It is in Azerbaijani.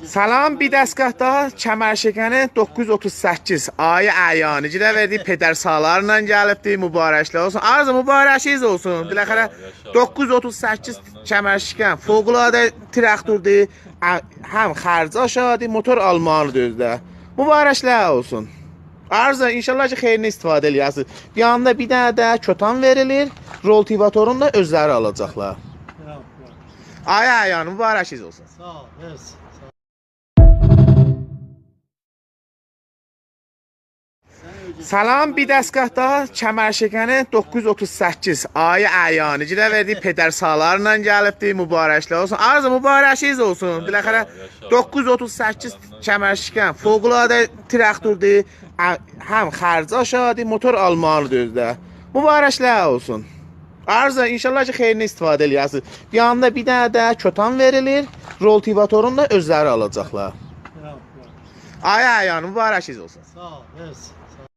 Salam, bir dəstgah daha Kəmərşəkəni 938 ayı əyanı girə verdik, pedər salarla gəlibdi, mübarəklər olsun. Arzu mübarəkiniz olsun. Biləxərə 938 Kəmərşəkən fövqəladə traktordur. Həm xərci aşağıdır, motor almanıdır özdə. Mübarəklər olsun. Arzu inşallah ki xeyrinə istifadə eləyəsiniz. Yanında bir dənə də kötan verilir. Roltivatorunu da özləri alacaqlar. Ay əyanı mübarəkiniz olsun. Sağ ol, mersi. Sağ ol. Salam, bir dəstgah daha Kəmərşəkəni 938 ayı əyanı girə verdik, pedər salarla gəlibdi, mübarəklər olsun. Arzu mübarəkiniz olsun. Biləxərə 938 Kəmərşəkən fövqəladə traktordur. Həm xərci aşağıdır, motor almanıdır özdə. Mübarəklər olsun. Arzu inşallah ki xeyrinə istifadə eləyəsiniz. Yanında bir dənə də kötan verilir. Roltivatorunu da özləri alacaqlar. Ay əyanı mübarəkiniz olsun. Sağ ol, mersi. Sağ ol.